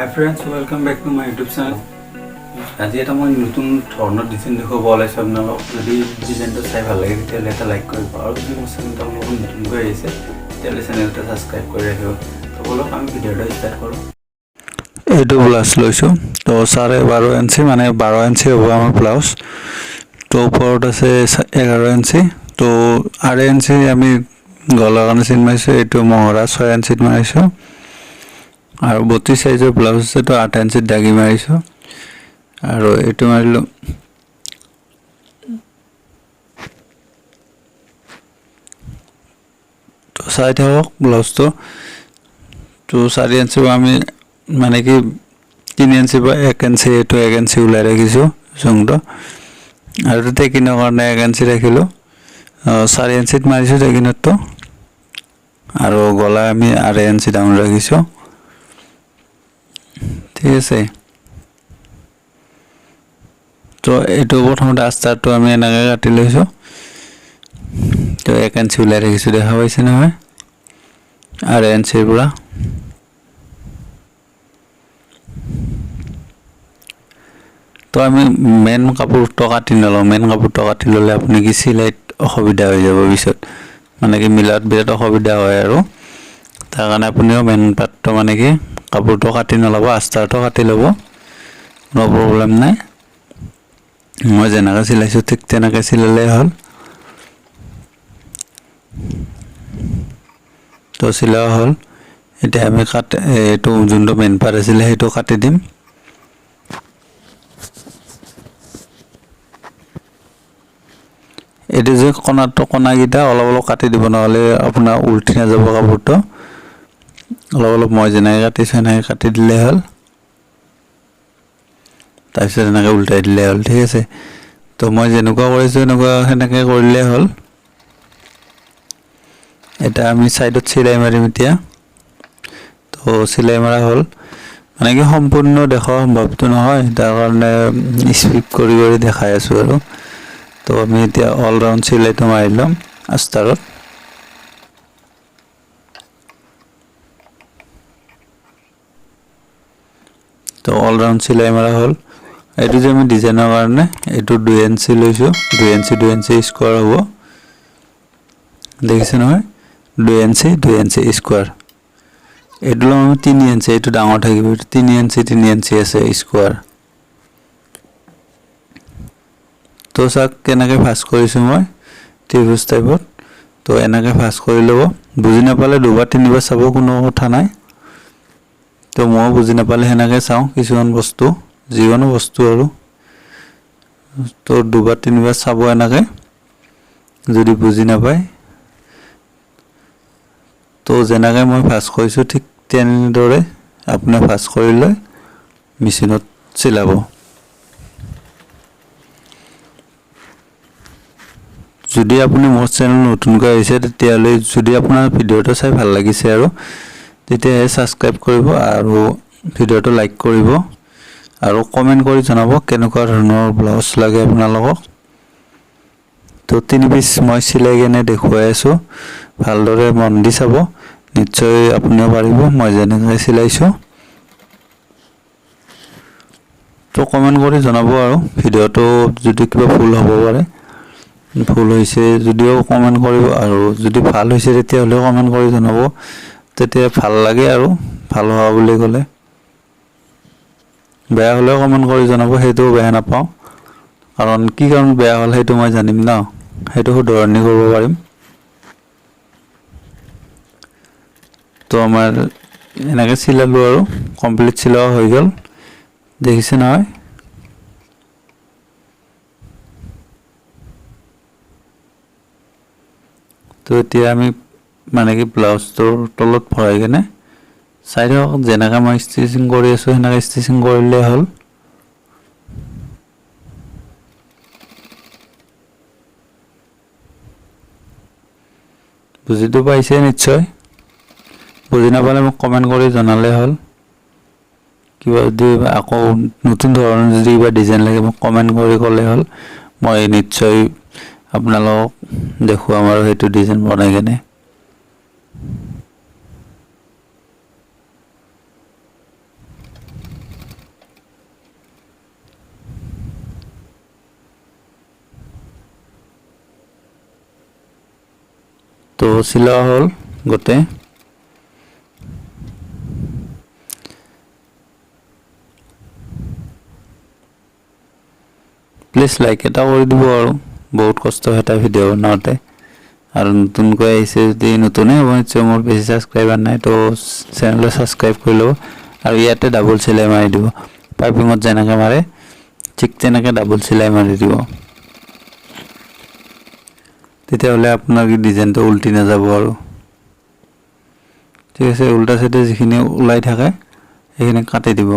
Hi friends, welcome back to my YouTube channel. আজি এটা মই নতুন ধৰণৰ ডিজাইন দেখুৱাব ওলাইছোঁ আপোনালোকক। যদি ডিজাইনটো চাই ভাল লাগে, তেতিয়াহ'লে এটা লাইক কৰিব আৰু যদি মোৰ চেনেলটো আপোনালোকৰ নতুনকৈ আহিছে, তেতিয়াহ'লে চেনেলটো ছাবস্ক্ৰাইব কৰি ৰাখিব। তো ব'লক, আমি ভিডিঅ'টো ষ্টাৰ্ট কৰোঁ। এইটো ব্লাউজ লৈছোঁ। তো 12.5 ইঞ্চি, মানে 12 ইঞ্চি হ'ব আমাৰ ব্লাউজ। তো ওপৰত আছে 11 ইঞ্চি। তো 2.5 ইঞ্চি আমি গলাৰ কাৰণে চিন মাৰিছোঁ। এইটো মহৰা 6 ইঞ্চিত মাৰিছোঁ আৰু 32 চাইজৰ ব্লাউজ আছে, তো 8 ইঞ্চিত দাগি মাৰিছোঁ আৰু এইটো মাৰিলোঁ। তো চাই থাকক ব্লাউজটো। তো 4 ইঞ্চিৰ পৰা আমি মানে কি 3 ইঞ্চিৰ পৰা 1 ইঞ্চি, এইটো 1 ইঞ্চি ওলাই ৰাখিছোঁ জোংটো আৰু টেকিনৰ কাৰণে 1 ইঞ্চি ৰাখিলোঁ। 4 ইঞ্চিত মাৰিছোঁ টেকিনৰটো আৰু গলা আমি 2.5 ইঞ্চি ডাউন ৰাখিছোঁ, ঠিক আছে। তো এইটো প্ৰথমতে আস্তাৰটো আমি এনেকৈ কাটি লৈছোঁ। তো 1 ইঞ্চি ওলাই ৰাখিছোঁ, দেখা পাইছে নহয়, 2.5 ইঞ্চিৰ পৰা। তো আমি মেইন কাপোৰটো কাটি নলওঁ। মেইন কাপোৰটো কাটি ল'লে আপুনি কি চিলাইত অসুবিধা হৈ যাব পিছত, মানে কি মিলাত বিৰাট অসুবিধা হয় আৰু তাৰ কাৰণে আপুনিও মেইন পাতটো, মানে কি কাপোৰটো কাটি নল'ব, আস্তাৰটো কাটি ল'ব, কোনো প্ৰব্লেম নাই। মই যেনেকৈ চিলাইছোঁ, ঠিক তেনেকৈ চিলালেই হ'ল। তো চিলোৱা হ'ল। এতিয়া আমি এইটো যোনটো মেইন পাৰ্ট আছিলে, সেইটো কাটি দিম। এইটো যে কণাটো, কণাকেইটা অলপ অলপ কাটি দিব, নহ'লে আপোনাৰ উল্টি নাযাব কাপোৰটো। অলপ অলপ মই যেনেকৈ কাটিছোঁ, সেনেকৈ কাটি দিলেই হ'ল। তাৰপিছত এনেকৈ উল্টাই দিলেই হ'ল, ঠিক আছে। তো মই যেনেকুৱা কৰিছোঁ, এনেকুৱা সেনেকৈ কৰিলেই হ'ল। এতিয়া আমি ছাইডত চিলাই মাৰিম এতিয়া। তো চিলাই মৰা হ'ল। মানে কি সম্পূৰ্ণ দেখুওৱা সম্ভৱটো নহয়, তাৰ কাৰণে স্কিপ কৰি কৰি দেখাই আছোঁ আৰু। তো আমি এতিয়া অল ৰাউণ্ড চিলাইটো মাৰি ল'ম আস্তাৰত। তো অল ৰাউণ্ড চিলাই মৰা হ'ল। এইটো যে আমি ডিজাইনৰ কাৰণে এইটো 2 ইঞ্চি লৈছোঁ, 2 ইঞ্চি 2 ইঞ্চি স্কোৱাৰ হ'ব, দেখিছে নহয়, 2 ইঞ্চি 2 ইঞ্চি স্কোৱাৰ। এইটো ল'ম আমি 3 ইঞ্চি, এইটো ডাঙৰ থাকিব। এইটো 3 ইঞ্চি 3 ইঞ্চি আছে স্কোৱাৰ। তো চাওক কেনেকৈ ভাঁজ কৰিছোঁ মই ত্ৰিভুজ টাইপত। তো এনেকৈ ভাঁজ কৰি ল'ব। বুজি নাপালে দুবাৰ তিনিবাৰ চাব, কোনো কথা নাই। তো ময়ো বুজি নাপালে সেনেকৈ চাওঁ কিছুমান বস্তু, যিকোনো বস্তু আৰু। তো দুবাৰ তিনিবাৰ চাব এনেকৈ যদি বুজি নাপায়। তো যেনেকৈ মই ভাঁজ কৰিছোঁ, ঠিক তেনেদৰে আপুনি ভাঁজ কৰি লৈ মেচিনত চিলাব। যদি আপুনি মোৰ চেনেল নতুনকৈ আহিছে, তেতিয়াহ'লে যদি আপোনাৰ ভিডিঅ'টো চাই ভাল লাগিছে আৰু, তেতিয়াহে ছাবস্ক্ৰাইব কৰিব আৰু ভিডিঅ'টো লাইক কৰিব আৰু কমেণ্ট কৰি জনাব কেনেকুৱা ধৰণৰ ব্লাউজ লাগে আপোনালোকক। তো 3 পিচ মই চিলাই কেনে দেখুৱাই আছোঁ, ভালদৰে মন দি চাব, নিশ্চয় আপুনিও পাৰিব মই যেনেকৈ চিলাইছোঁ। তো কমেণ্ট কৰি জনাব আৰু ভিডিঅ'টো যদি কিবা ভুল হ'ব পাৰে, ভুল হৈছে যদিও কমেণ্ট কৰিব আৰু যদি ভাল হৈছে, তেতিয়াহ'লেও কমেণ্ট কৰি জনাব। তেতিয়া ভাল লাগে আৰু ভাল হোৱা বুলি ক'লে। বেয়া হ'লেও কমেণ্ট কৰি জনাব, সেইটোও বেয়া নাপাওঁ। কাৰণ কি কাৰণত বেয়া হ'ল, সেইটো মই জানিম ন, সেইটো শুধৰণি কৰিব পাৰিম। তো আমাৰ এনেকৈ চিলালোঁ আৰু কমপ্লিট চিলোৱা হৈ গ'ল, দেখিছে নহয়। তো এতিয়া আমি মানে কি ব্লাউজটোৰ তলত ভৰাই কেনে, চাই থাকক, যেনেকৈ মই ষ্টিচিং কৰি আছোঁ, সেনেকৈ ষ্টিচিং কৰিলে হ'ল। বুজিতো পাইছে নিশ্চয়। বুজি নাপালে মোক কমেণ্ট কৰি জনালে হ'ল। কিবা যদি আকৌ নতুন ধৰণৰ যদি কিবা ডিজাইন লাগে, মোক কমেণ্ট কৰি ক'লে হ'ল। মই নিশ্চয় আপোনালোকক দেখুৱাম আৰু সেইটো ডিজাইন বনাই কেনে। তো চিলোৱা হ'ল গোটেই। প্লিজ লাইক এটা কৰি দিব আৰু, বহুত কষ্ট হয় এটা ভিডিঅ' বনাওঁতে। আৰু নতুনকৈ আহিছে যদি, নতুনেই হ'ব নিশ্চয়, মোৰ বেছি ছাবস্ক্ৰাইবাৰ নাই, তো চেনেলটো ছাবস্ক্ৰাইব কৰি ল'ব। আৰু ইয়াতে ডাবল চিলাই মাৰি দিব, পাইপিঙত যেনেকৈ মাৰে ঠিক তেনেকৈ ডাবল চিলাই মাৰি দিব, তেতিয়াহ'লে আপোনাৰ কি ডিজাইনটো উল্টি নাযাব আৰু। ঠিক আছে, উল্টা চাইডে যিখিনি ওলাই থাকে সেইখিনি কাটি দিব,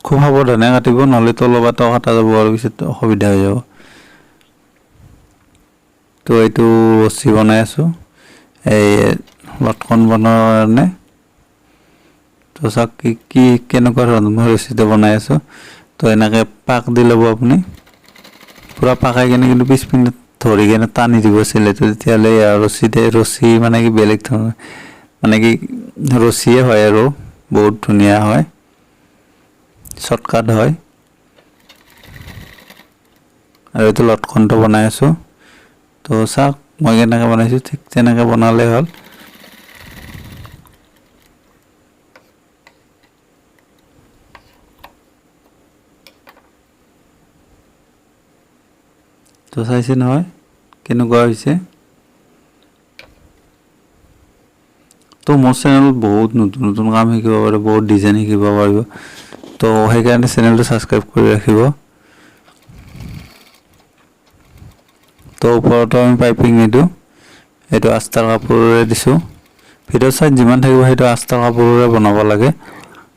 খুব সাৱধানে কাটিব, নহ'লে তলৰ পৰা কটা যাব আৰু পিছত অসুবিধা হৈ যাব। তো এইটো ৰছী বনাই আছোঁ এই লটকন বনোৱাৰ কাৰণে। তো চাওক কি কি কেনেকুৱা ধৰণৰ মই ৰছীটো বনাই আছোঁ। তো এনেকৈ পাক দি ল'ব আপুনি, পূৰা পাকাই কেনে কিন্তু পিছপিনে ধৰি কেনে টানি দিব চিলাইটো, তেতিয়াহ'লে ৰছীতে ৰছী মানে কি বেলেগ ধৰণৰ মানে কি ৰছীয়ে হয় আৰু, বহুত ধুনীয়া হয়, শ্বৰ্টকাট হয়। আৰু এইটো লটকনটো বনাই আছোঁ। তো চাওক মই কেনেকৈ বনাইছোঁ, ঠিক তেনেকৈ বনালেই হ'ল। তো চাইছে নহয় কেনেকুৱা হৈছে। তো মোৰ চেনেলত বহুত নতুন নতুন কাম শিকিব পাৰিব, বহুত ডিজাইন শিকিব পাৰিব, তো সেইকাৰণে চেনেলটো ছাবস্ক্ৰাইব কৰি ৰাখিব। তো ওপৰতো আমি পাইপিং নিদিওঁ, এইটো আস্তাৰ কাপোৰেৰে দিছোঁ। ভিতৰ চাইড যিমান থাকিব সেইটো আস্তাৰ কাপোৰেৰে বনাব লাগে।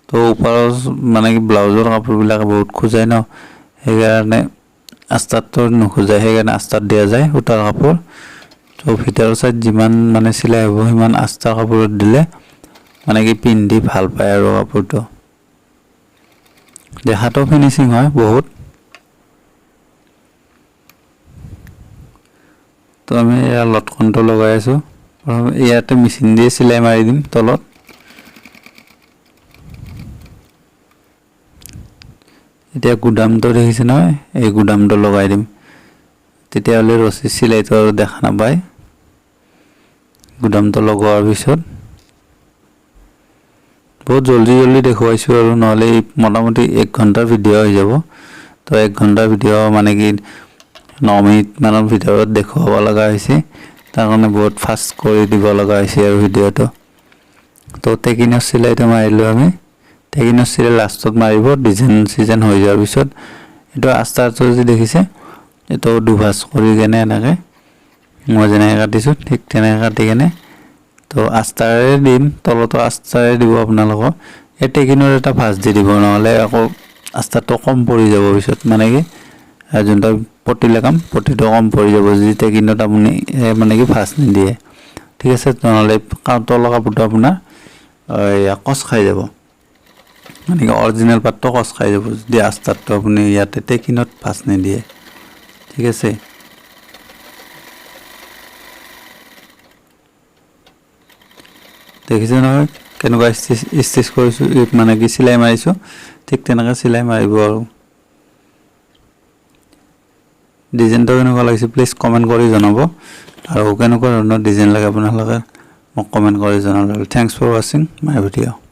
তো ওপৰৰ মানে কি ব্লাউজৰ কাপোৰবিলাকে বহুত খোজায় ন, সেইকাৰণে আস্তাৰটো নোখোজায়, সেইকাৰণে আস্তাৰ দিয়া যায় সূতাৰ কাপোৰ। তো ভিতৰৰ চাইড যিমান মানে চিলাই হ'ব সিমান আস্তাৰ কাপোৰত দিলে মানে কি পিন্ধি ভাল পায় আৰু কাপোৰটো, দেখাটো ফিনিচিং হয় বহুত। তো আমি এয়া লটকনটো লগাই আছোঁ, ইয়াতে মেচিন দিয়ে চিলাই মাৰি দিম তলত। এতিয়া গুদামটো দেখিছে নহয়, এই গুদামটো লগাই দিম, তেতিয়াহ'লে ৰছী চিলাইটো আৰু দেখা নাপায়। গুদামটো লগোৱাৰ পিছত বহুত জলদি জলদি দেখুৱাইছোঁ আৰু, নহ'লে মোটামুটি 1 ঘণ্টাৰ ভিডিঅ' হৈ যাব। তো 1 ঘণ্টাৰ ভিডিঅ' মানে কি 9 মিনিটমানৰ ভিতৰত দেখুৱাব লগা হৈছে, তাৰ কাৰণে বহুত ফাষ্ট কৰি দিব লগা হৈছে আৰু ভিডিঅ'টো। তো টেকিনৰ চিলাইটো মাৰিলোঁ আমি, টেকিনৰ চিলাই লাষ্টত মাৰিব, ডিজাইন চিজাইন হৈ যোৱাৰ পিছত। এইটো আস্তাৰটো যদি দেখিছে, এইটো দুভাজ কৰি কেনে এনেকৈ মই যেনেকৈ কাটিছোঁ ঠিক তেনেকৈ কাটি কেনে তো আস্তাৰে দিম, তলতো আস্তাৰে দিব আপোনালোকক। এই টেকিনৰ এটা ভাঁজ দি দিব, নহ'লে আকৌ আস্তাৰটো কম পৰি যাব পিছত, মানে কি যোনটো পতি লগাম পতিটো কম পৰি যাব যদি টেকিনত আপুনি মানে কি ভাঁজ নিদিয়ে। ঠিক আছে, নহ'লে তলৰ কাপোৰটো আপোনাৰ কচ খাই যাব, মানে কি অৰিজিনেল পাতটো কচ খাই যাব যদি আস্তাৰটো আপুনি ইয়াতে টেকিনত ভাঁজ নিদিয়ে। ঠিক আছে, দেখিছে নহয় কেনেকুৱা ষ্টিচ কৰিছোঁ, মানে কি চিলাই মাৰিছোঁ, ঠিক তেনেকৈ চিলাই মাৰিব আৰু। ডিজাইনটো কেনেকুৱা লাগিছে প্লিজ কমেণ্ট কৰি জনাব, আৰু কেনেকুৱা ধৰণৰ ডিজাইন লাগে আপোনালোকে মোক কমেণ্ট কৰি জনাব। Thanks for ৱাচিং মাই ভিডিঅ'।